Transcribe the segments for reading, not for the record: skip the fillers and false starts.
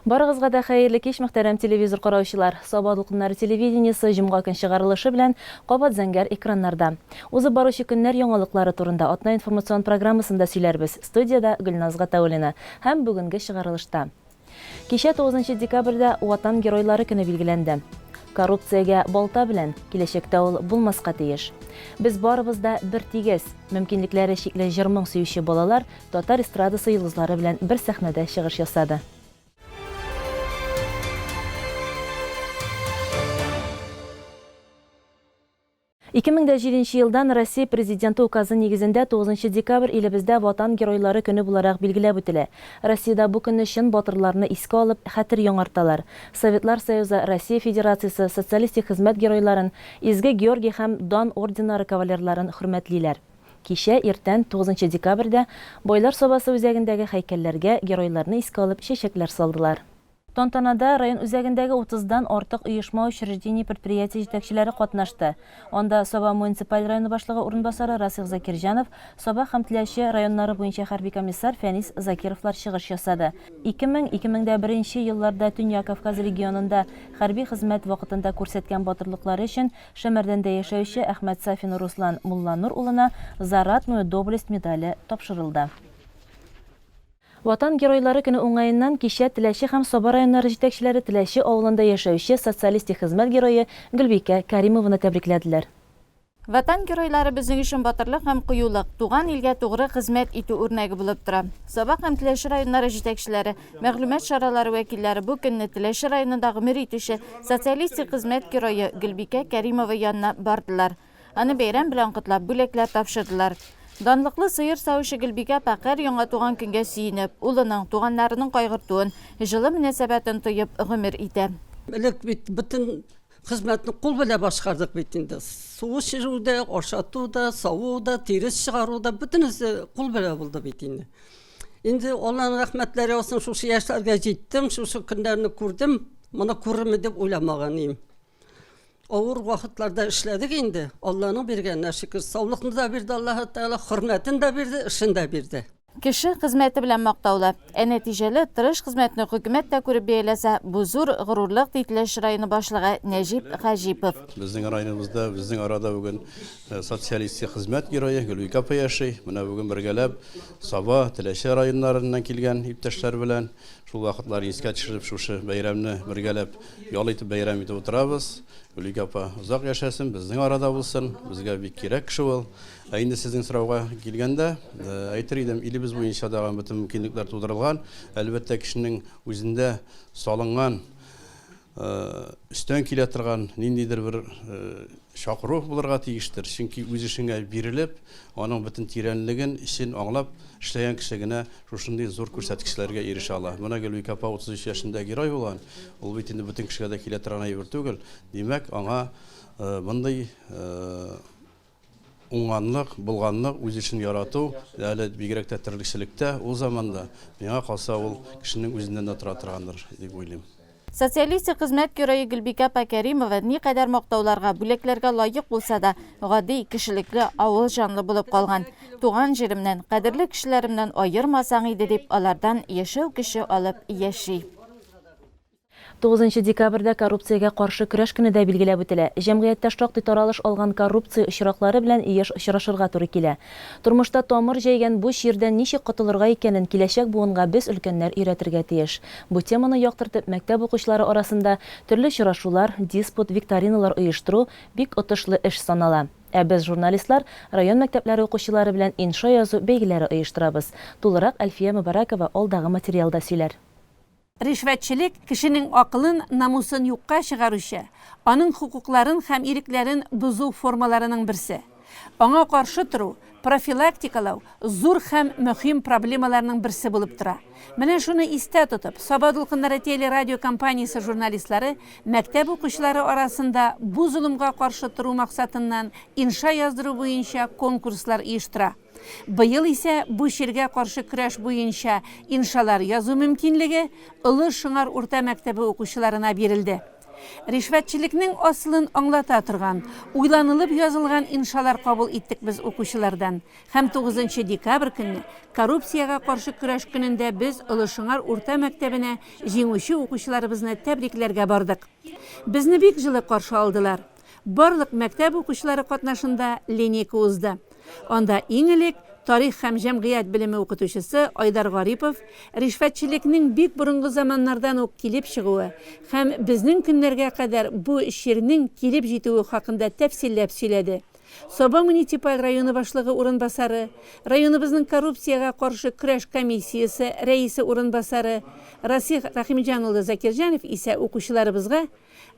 Барыгызга да хәерле кич, мөхтәрәм телевизор караучылар. Саба дулкыннары телевидениесе җомга көн чыгарылышы белән кабат зәңгәр экраннарда. Узып баручы көннәр яңалыклары турында атна информацион программасында сөйләрбез. Студиядә Гөлназ Гатауллина. Һәм бүгенге чыгарылышта. Кичә 9 декабрьдә Ватан геройлары көне билгеләнде. Коррупциягә балта белән, киләчәктә ул булмаска тиеш. Без барыбыз да бер тигез. Мөмкинлекләре чикле җыр-моң сөюче балалар татар эстрадасы йолдызлары белән бер сәхнәдә чыгыш ясады. 2007 нче елдан Россия Президенты Указы нигезендә 9 декабрь илебездә Ватан Геройлары көне буларак билгеләп үтелә. Россиядә бу көнне чын батырларны искә алып, хәтер яңарталар. Советлар Союзы, Россия Федерациясе Социалистик Хезмәт Геройларын, Изге Георгий һәм Дан орденнары кавалерларын хөрмәтлиләр. Кичә иртән, 9 декабрьдә, Байлар Сабасы үзәгендәге һәйкәлләргә геройларны искә алып чәчәкләр салдылар. Тантанада район үзәгендәге утыздан артык оешма, учреждение, предприятие җитәкчеләре катнашты. Анда Саба муниципаль районы башлыгы урынбасары Расих Закирҗанов, Саба һәм Теләче районнары буенча хәрби комиссар Фәнис Закировлар чыгыш ясады. 2000, 2001 елларда Төньяк Кавказ регионында хәрби хезмәт вакытында күрсәткән батырлыклары өчен Шәмәрдәндә яшәүче Әхмәтсафин Руслан Мулланур улына За ратную доблесть медале тапшырылды. Ватан Геройлары көне уңаеннан кичә Теләче һәм Саба районнары җитәкчеләре Теләче авылында яшәүче Социалистик Хезмәт Герое Гөлбикә Кәримованы тәбрикләделәр. Ватан Геройлары безнең өчен батырлык һәм кыюлык, туган илгә тугры хезмәт итү үрнәге булып тора. Саба һәм Теләче районнары җитәкчеләре, мәгълүмат чаралары вәкилләре бу көнне Теләче районында гомер итүче Социалистик Хезмәт Герое Гөлбикә Кәримова янына бардылар. Аны бәйрәм белән котлап, бүләкләр тапшырдылар. Данлыклы сыер савучы Гөлбикә апа һәр яңа туган көнгә сөенеп, улының, туганнарының кайгыртуын, җылы мөнәсәбәтен тоеп гомер итә. Элек бит бөтен хезмәтне кул белән башкардык бит инде. Су эчерү дә, ашату да, саву да, тирес чыгару да, бөтенесе кул белән булды бит инде. Инде Алланың рәхмәтләре яусын, шушы яшьләргә җиттем, шушы көннәрне күрдем. Моны күрермен дип уйламаган идем. Авыр вакытларда эшләдек инде. Алланың биргәненә шөкер. Саулыкны да бирде Аллаһы Тәгалә, хөрмәтен дә бирде, эшен дә бирде. Кеше хезмәте белән мактаулы. Ә нәтиҗәле, тырыш хезмәтне хөкүмәт тә күреп бәяләсә, бу зур горурлык, ди Теләче районы башлыгы Нәҗип Хаҗипов. Безнең районыбызда, безнең арада бүген Социалистик Хезмәт Герое Гөлбикә апа яши. Менә бүген бергәләп Саба, Теләче районнарыннан килгән иптәшләр белән шул вакытларны искә төшереп, шушы бәйрәмне бергәләп Ял итеп, бәйрәм итеп утырабыз. Гөлик апа озак яшәсен, безнең арада булсын. Безгә бик кирәк кеше ул. Ә инде сезнең сорауга килгәндә, әйтер идем, илебез буенча дагы бөтен мөмкинлекләр тудырылган. Әлбәттә, кешенең үзендә салынган, өстән килә торган ниндидер бер чакыру булырга тиештер. Чөнки үз эшеңә бирелеп, аның бөтен тирәнлеген, эчен аңлап эшләгән кеше генә шушындый зур күрсәткечләргә ирешә ала. Менә Гөлбикә апа 33 яшендә герой булган. Ул бит инде бөтен кешегә дә килә торган әйбер түгел. Димәк, аңа мондый уңганлык, булганлык, үз эшен ярату, әле бигрәк тә терлекчелектә ул заманда, миңа калса, ул кешенең үзеннән дә тора торгандыр, дип уйлыйм. Социалистик Хезмәт Герое Гөлбикә апа Кәримова никадәр мактауларга, бүләкләргә лаек булса да, гади, кешелекле, авыл җанлы булып калган. Туган җиремнән, кадерле кешеләремнән аермасаң иде дип, алардан яшәү көче алып яши. Тугызынчы декабрьдә коррупциягә каршы көрәш көне дә билгеләп үтелә. Җәмгыятьтә шактый таралыш алган коррупция очраклары белән еш очрашырга туры килә. Тормышта тамыр җәйгән бу чирдән ничек котылырга икәнен киләчәк буынга без, өлкәннәр, өйрәтергә тиеш. Бу теманы яктыртып, мәктәп укучылары арасында төрле очрашулар, диспут, викториналар оештыру бик отышлы эш санала. Ә без, журналистлар, район мәктәпләре укучылары белән инша язу бәйгеләре оештырабыз. Тулырак Әлфия Мөбарәкова алдагы материалда сөйләр. Ришвәтчелек, кешенең акылын, намусын юкка чыгаручы, аның хокукларын һәм ирекләрен бозу формаларының берсе. Аңа каршы тору, профилактикалау зур һәм мөһим проблемаларның берсе булып тора. Менә шуны истә тотып, Саба дулкыннары телерадиокомпаниясе журналистлары мәктәп укучылары арасында бу золымга каршы тору максатыннан инша яздыру буенча конкурслар оештыра. Быел исә бу чиргә каршы көрәш буенча иншалар язу мөмкинлеге Олы Шыңар урта мәктәбе укучыларына бирелде. Ришвәтчелекнең асылын аңлата торган, уйланылып язылган иншалар кабул иттек без укучылардан. Һәм тугызынчы декабрь көнне, коррупциягә каршы көрәш көнендә без Олы Шыңар урта мәктәбенә җиңүче укучыларыбызны тәбрикләргә бардык. Безне бик җылы каршы алдылар. Барлык мәктәп укучылары катнашында линейка узды. Анда иң элек тарих һәм җәмгыять белеме укытучысы Айдар Гарипов ришвәтчелекнең бик борынгы заманнардан ук килеп чыгуы һәм безнең көннәргә кадәр бу чирнең килеп җитүе хакында тәфсилләп сөйләде. Саба муниципаль районы башлыгы урынбасары, районыбызның коррупциягә каршы көрәш комиссиясе рәисе урынбасары Расих Рәхимҗан улы Закирҗанов исә укучыларыбызга,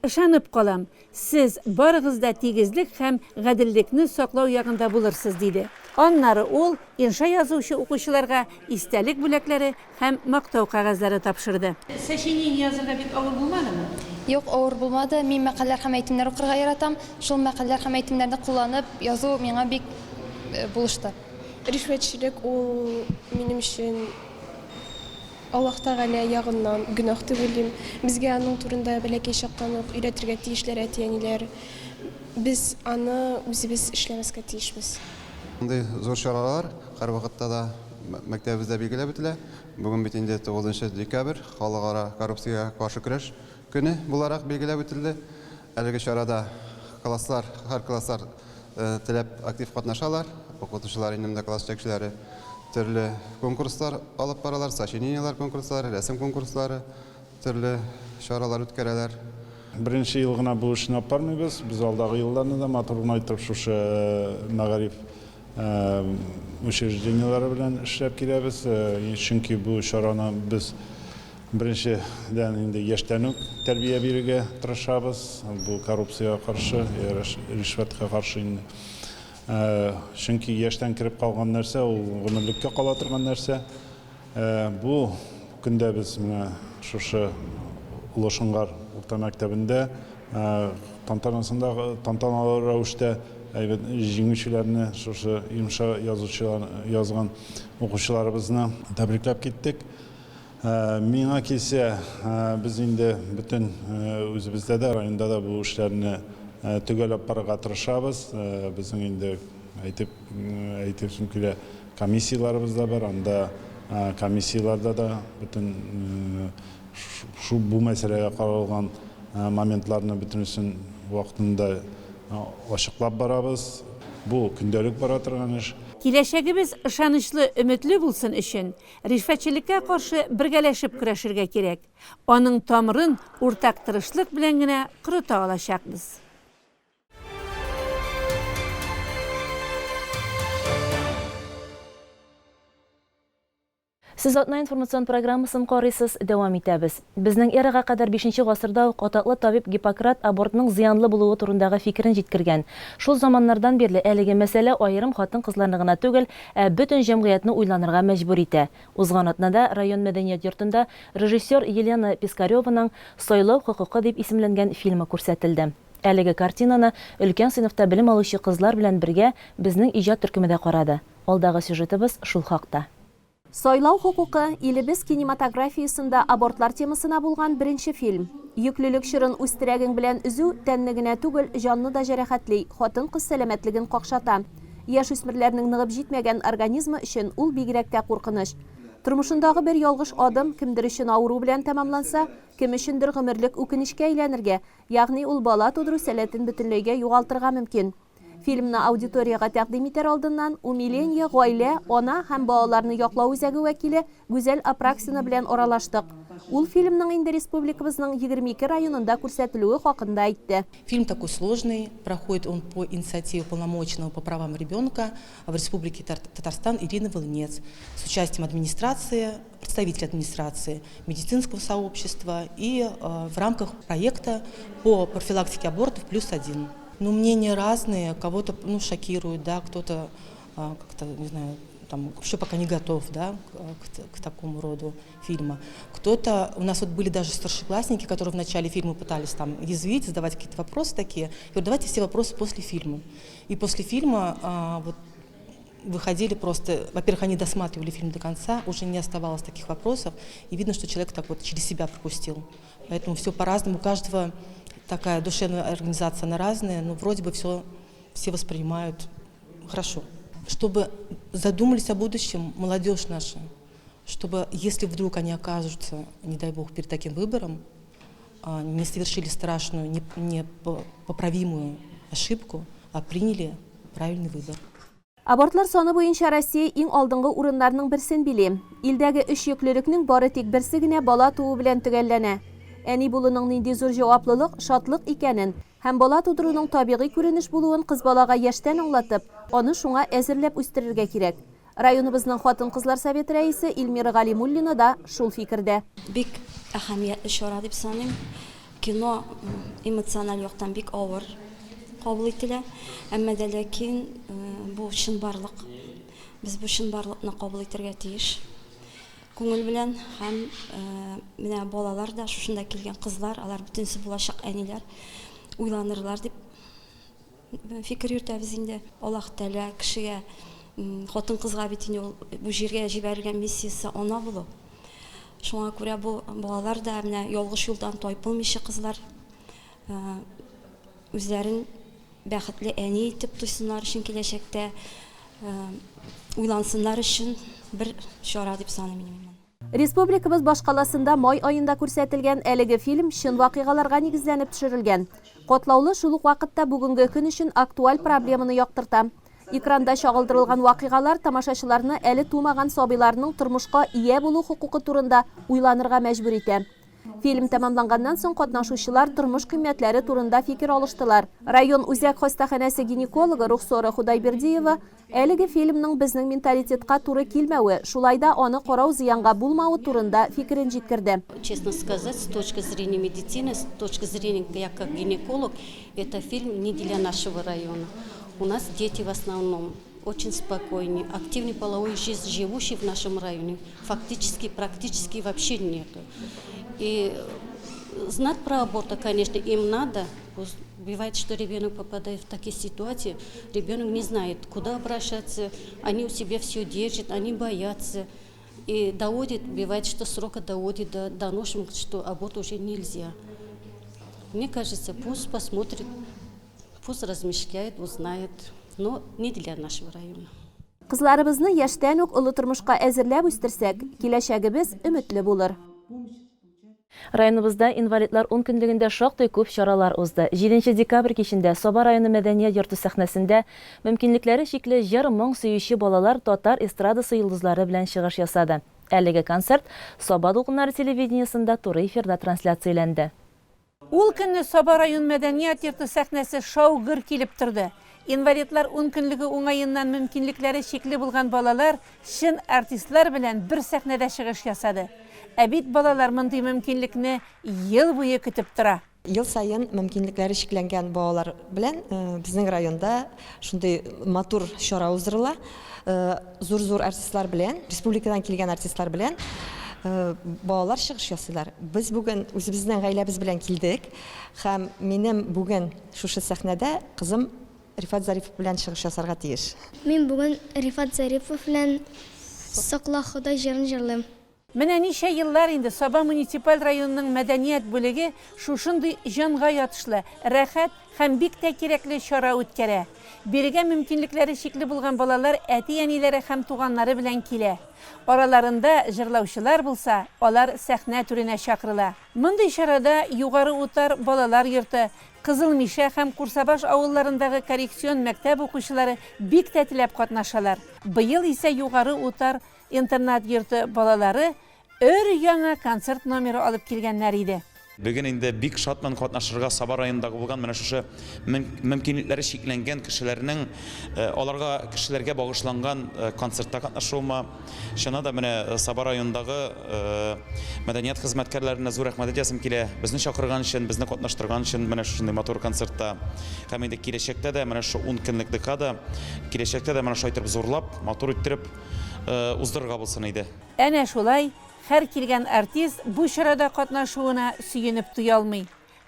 Ышанып калам, сез барыгыз да тигезлек һәм гаделлекне саклау ягында булырсыз, диде. Аннары ул инша язучы укучыларга истәлек бүләкләре һәм мактау кәгазьләре тапшырды. Сочинение язырга бик авыр булмадымы? Юк, авыр булмады. Мин мәкальләр һәм әйтемнәр укырга яратам. Шул мәкальләр һәм әйтемнәрне кулланып язу миңа бик булышты. Ришвәтчелек ул минем өчен Аллаһ Тәгалә ягыннан гөнаһ дип уйлыйм. Безгә аның турында бәләкәй чактан ук өйрәтергә тиешләр әти-әниләр. Без аны үзебез эшләмәскә тиешбез. Мондый зур чаралар һәрвакытта да мәктәбебездә билгеләп үтелә. Бүген бит инде тугызынчы декабрь, Халыкара коррупциягә каршы көрәш көне буларак билгеләп үтелде. Әлеге чарада класслар, һәр класслар теләп актив катнашалар. Укытучылар инде монда класс җитәкчеләре төрле конкурслар алып баралар, сочинениеләр конкурслары, рәсем конкурслары, төрле чаралар үткәрәләр. Беренче ел гына бу эшне алып бармыйбыз. Без алдагы елларны да матур гына итеп шушы мәгариф учреждениеләре белән эшләп киләбез. Чөнки бу чараны без беренчедән инде яшьтән үк тәрбия бирергә тырышабыз. Бу коррупциягә каршы, ришвәткә каршы инде. Чөнки яшьтән кереп калган нәрсә ул гомерлеккә кала торган нәрсә. Бу көндә без менә шушы Олы Шыңгар урта мәктәбендә тантанасында тантаналы рәвештә әйбәт җиңүчеләрне шушы инша язучылар язган укучыларыбызны тәбрикләп киттек. Миңа килсә, без инде бөтен үзебездә дә, районда да бу эшләрне төгәл алып барырга тырышабыз. Безнең инде әйтеп әйтәсем килә, комиссияләребез дә бар, анда комиссияләрдә дә бөтен шу бу мәсьәләгә каралган моментларны бөтенесен вакытында ачыклап барабыз. Бу көндәлек бара торган эш. Киләчәгебез ышанычлы, өметле булсын өчен, ришвәтчелеккә каршы бергәләшеп көрәшергә кирәк. Аның тамырын уртак тырышлык белән генә корыта алачакбыз. Сез атна информацион программасын карыйсыз, дәвам итәбез. Безнең эрага кадәр бишенче гасырда ук атаклы табиб Гиппократ абортның зыянлы булуы турындагы фикерен җиткергән. Шул заманнардан бирле әлеге мәсьәлә аерым хатын-кызларны гына түгел, ә бөтен җәмгыятьне уйланырга мәҗбүр итә. Узган атнада район мәдәният йортында режиссер Елена Пискареваның Сайлау хокукы дип исемләнгән фильмы күрсәтелде. Әлеге картинаны өлкән сыйныфта белем алучы кызлар белән бергә безнең иҗат төркеме дә карады. Алдагы сюжетыбыз шул хакта. Сайлау хокукы, илебез кинематографиясендә абортлар темасына булган беренче фильм. Йөклелек чорын үз теләгең белән өзү тәнне генә түгел, җанны да җәрәхәтли, хатын-кыз сәламәтлеген какшата. Яшүсмерләрнең ныгып җитмәгән организмы өчен ул бигрәк тә куркыныч. Тормышындагы бер ялгыш адым кемдер өчен авыру белән тәмамланса, кем өчендер гомерлек үкенечкә әйләнергә, Ягъни ул бала тудыру сәләтен бөтенләйгә югалтырга мөмкин. Фильмны аудиториягә тәкъдим итәр алдыннан Умиление гаилә, ана һәм балаларны яклау үзәге вәкиле Гүзәл Апраксина белән аралаштык. Ул фильмның инде республикабызның 22 районында күрсәтелүе хакында әйтте. Фильм такой сложный, проходит он по инициативе уполномоченного по правам ребенка в Республике Татарстан Ирины Волынец с участием администрации, представителей администрации, медицинского сообщества и в рамках проекта по профилактике абортов плюс один. Ну, мнения разные, кого-то ну, шокируют, да, кто-то как-то, не знаю, там, еще пока не готов, да, к такому роду фильма. Кто-то, у нас вот были даже старшеклассники, которые в начале фильма пытались там язвить, задавать какие-то вопросы такие. Я говорю, давайте все вопросы после фильма. И после фильма вот выходили просто, во-первых, они досматривали фильм до конца, уже не оставалось таких вопросов, и видно, что человек так вот через себя пропустил. Поэтому все по-разному, у каждого такая душевная организация, она разная, но вроде бы все, все воспринимают хорошо. Чтобы задумались о будущем молодежь наша, чтобы если вдруг они окажутся, не дай бог, перед таким выбором, не совершили страшную, непоправимую ошибку, а приняли правильный выбор. Абортлар саны буенча Россия иң алдынгы урыннарның берсен били. Илдәге өч йөклелекнең бары тик берсе генә бала туу белән төгәлләнә. Әни булуның нинди зур җаваплылык, шатлык икәнен һәм бала тудыруның табигый күренеш булуын кыз балага яшьтән аңлатып, аны шуңа әзерләп үстерергә кирәк. Районыбызның хатын-кызлар советы рәисе Эльмира Галимуллина да шул фикердә. Бик әһәмиятле чара дип саныйм. Кино эмоциональ яктан бик авыр кабул ителә. Әмма дә ләкин бу чынбарлык. Без бу чынбарлыкны кабул итәргә тиеш. Күңел белән һәм менә балалар да, шушында килгән кызлар, алар бөтенесе булачак әниләр, уйланырлар дип фикер йөртәбез инде. Аллаһ Тәгалә кешегә, хатын-кызга бит инде ул бу җиргә җибәрелгән миссиясе ана булу. Шуңа күрә бу балалар да менә ялгыш юлдан тайпылмыйча кызлар үзләрен бәхетле әни итеп тойсыннар өчен киләчәктә уйлансыннар өчен бер чара дип саныйм мин моны. Республикабыз башкаласында май аенда күрсәтелгән әлеге фильм чын вакыйгаларга нигезләнеп төшерелгән. Катлаулы, шул ук вакытта бүгенге көн өчен актуаль проблеманы яктырта. Экранда чагылдырылган вакыйгалар тамашачыларны әле тумаган сабыйларның тормышка ия булу хокукы турында уйланырга мәҗбүр итә. Фильм тәмамланганнан соң катнашучылар тормыш кыйммәтләре турында фикер алыштылар. Район үзәк хастаханәсе гинекологы Рухсора Худайбердиева әлеге фильмның безнең менталитетка туры килмәве, шулай да аны карау зыянга булмавы турында фикерен җиткерде. Честно сказать, с точки зрения медицины, с точки зрения я как гинеколог, это фильм не для нашего района. У нас дети в основном очень спокойные, активной половой жизнь живущие в нашем районе фактически, практически вообще нету. И знать про аборт, конечно, им надо. Бывает, что ребенок попадает в такие ситуации, ребенок не знает, куда обращаться, они у себя все держат, они боятся. И доводит, бывает, что срока доводит до доношенных, что аборт уже нельзя. Мне кажется, пусть посмотрит, пусть размышляет, узнает, но не для нашего района. Кызларыбызны яшьтән үк олы тормышка әзерләп үстерсәк, киләчәгебез өметле булыр. Районыбызда инвалидлар ункөнлегендә шактый күп чаралар узды. 7 декабрь кичендә Саба районы мәдәният йорты сәхнәсендә мөмкинлекләре чикле җыр-моң сөюче балалар татар эстрадасы йолдызлары белән чыгыш ясады. Әлеге концерт Саба дулкыннары телевидениесендә туры эфирда трансляцияләнде. Ул көнне Саба район мәдәният йорты сәхнәсе шау-гөр килеп торды. Инвалидлар ункөнлеге уңаеннан мөмкинлекләре чикле булган балалар чын артистлар белән бер сәхнәдә чыгыш ясады. Ә бит балалар мондый мөмкинлекне ел буе көтеп тора. Ел саен мөмкинлекләре чикләнгән балалар белән безнең районда шундый матур чара уздырыла. Зур-зур артистлар белән, республикадан килгән артистлар белән балалар чыгыш ясыйлар. Без бүген үзебезнең гаиләбез белән килдек һәм минем бүген шушы сәхнәдә кызым Рифат Зарипов белән чыгыш ясарга тиеш. Мин бүген Рифат Зарипов белән Сакла, Ходай җырын җырлыйм. Менә ничә еллар инде Саба муниципаль районының мәдәният бүлеге шушындый җанга ятышлы, рәхәт һәм бик тә кирәкле чара үткәрә. Бирегә мөмкинлекләре чикле булган балалар әти-әниләре һәм туганнары белән килә. Араларында җырлаучылар булса, алар сәхнә түренә чакырыла. Мондый чарада Югары Утар балалар йорты, Кызыл Мишә һәм Курсабаш авылларындагы коррекцион мәктәп укучылары бик тә теләп катнашалар. Быел исә Югары Утар интернат йорты балалары өр-яңа концерт номеры алып килгәннәр иде. Бүген инде бик шатмын катнашырга Саба районындагы булган менә шушы мөмкинлекләре чикләнгән кешеләрнең, аларга, кешеләргә багышланган концертта катнашуыма. Чыннан да менә Саба районындагы мәдәният хезмәткәрләренә зур рәхмәт әйтәсем килә. Безне чакырган өчен, безне катнаштырган өчен менә шушындый матур концертта. Һәм инде киләчәктә дә менә шушы ун көнлек декада, киләчәктә дә менә шулай итеп зурлап, матур иттереп уздырырга булсын иде. Әнә шулай, һәр килгән артист бу чарада катнашуына сөенеп туялмый.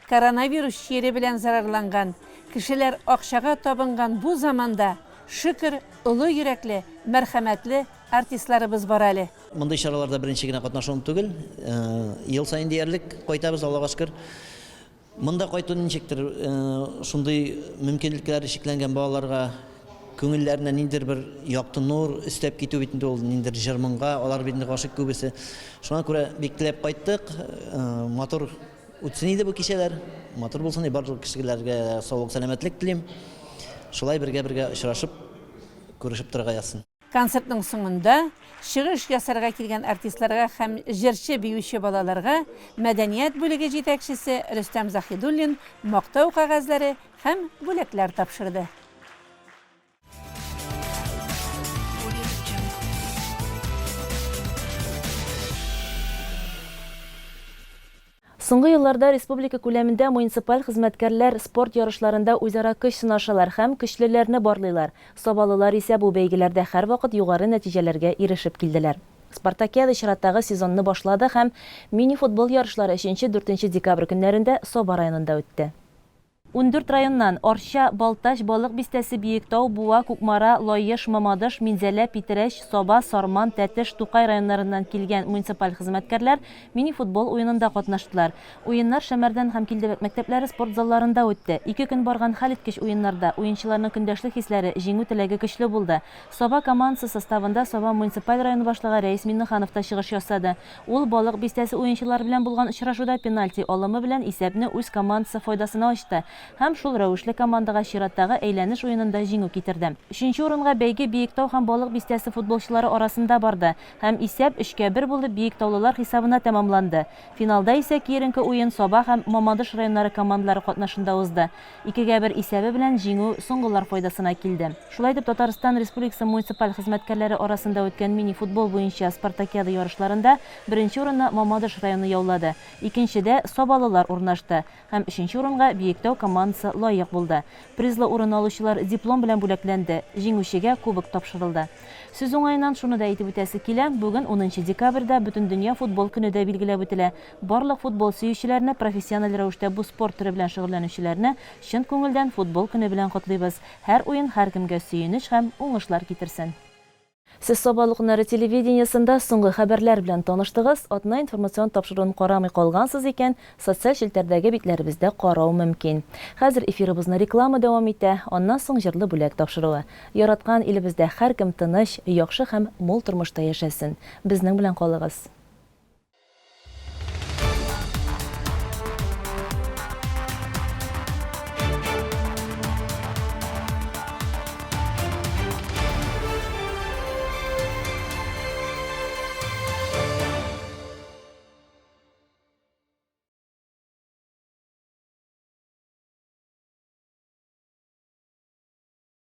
Коронавирус чире белән зарарланган, кешеләр акчага табынган бу заманда, шөкер, олы йөрәкле, мәрхәмәтле артистларыбыз бар әле. Мондый чараларда беренче генә катнашуым түгел. Ел саен диярлек кайтабыз, Аллага шөкер. Монда кайту ничектер шундый мөмкинлекләре чикләнгән балаларга күңелләренә ниндидер бер якты нур өстәп китү бит инде ул, ниндидер җыр-моңга, алар бит инде гашыйк күбесе. Шуңа күрә бик теләп кайттык. Матур үтсен иде бу кичәләр, матур булсын иде. Барлык кешеләргә саулык-сәламәтлек телим. Шулай бергә-бергә очрашып, күрешеп торырга язсын. Концертның соңында чыгыш ясарга килгән артистларга һәм җырчы-биюче балаларга мәдәният бүлеге җитәкчесе Рөстәм Заһидуллин Мактау кәгазьләре һәм бүләкләр тапшырды. Соңгы елларда республика күләмендә муниципаль хезмәткәрләр спорт ярышларында үзара көч сынашалар һәм көчлеләрне барлыйлар. Сабалылар исә бу бәйгеләрдә һәрвакыт югары нәтиҗәләргә ирешеп килделәр. Спартакиада чираттагы сезонны башлады һәм мини-футбол ярышлары өченче-дүртенче декабрь көннәрендә Саба районында үтте. 14 районнан, Арча, Балтач, Балык Бистәсе, Биектау, Буа, Кукмара, Лаеш, Мамадыш, Минзәлә, Питрәч, Саба, Сарман, Тәтеш, Тукай районнарыннан килгән муниципаль хезмәткәрләр мини-футбол уенында катнаштылар. Уеннар Шәмәрдән һәм Килдебәк мәктәпләре спорт залларында үтте. Ике көн барган хәлиткеч уеннарда уенчыларның көндәшлек хисләре, җиңү теләге көчле булды. Саба командасы составында Саба муниципаль районы башлыгы Рәис Миннеханов та чыгыш ясады. Ул Балык Бистәсе уенчылары белән булган очрашуда пенальти алымы белән исәпне үз командасы файдасына ачты һәм шул рәвешле командага чираттагы әйләнеш уенында җиңү китерде. Өченче урынга бәйге Биектау һәм Балык Бистәсе футболчылары арасында барды һәм исәп өчкә бер булып биектаулылар хисабына тәмамланды. Финалда исә киеренке уен Саба һәм Мамадыш районнары командалары катнашында узды. Икегә бер исәбе белән җиңү соңгылар файдасына килде. Шулай итеп, Татарстан Республикасы муниципаль хезмәткәрләре арасында үткән мини-футбол буенча спартакиада ярышларында беренче урынны Мамадыш районы яулады, икенчедә сабалылар урнашты һәм өченче урынга Биектау командасы лаек булды. Призлы урын алучылар диплом белән бүләкләнде, җиңүчегә кубок тапшырылды. Сүз уңаеннан шуны да әйтеп үтәсе килә, бүген, унынчы декабрьдә, Бөтендөнья футбол көне дә билгеләп үтелә. Барлык футбол сөючеләрне, профессиональ рәвештә бу спорт төре белән шөгыльләнүчеләрне чын күңелдән Футбол көне белән котлыйбыз! Һәр уен һәркемгә сөенеч һәм уңышлар китерсен! Сез Саба Лукнары телевидениесендә соңгы хәбәрләр белән таныштыгыз. Атна информацион тапшыруын карамый калгансыз икән, социаль челтәрдәге битләребездә карау мөмкин. Хәзер эфирыбызны реклама дәвам итә, аннан соң җырлы бүләк тапшыруы. Яраткан илебездә һәркем тыныч, яхшы һәм мул тормышта яшәсен. Безнең белән калыгыз!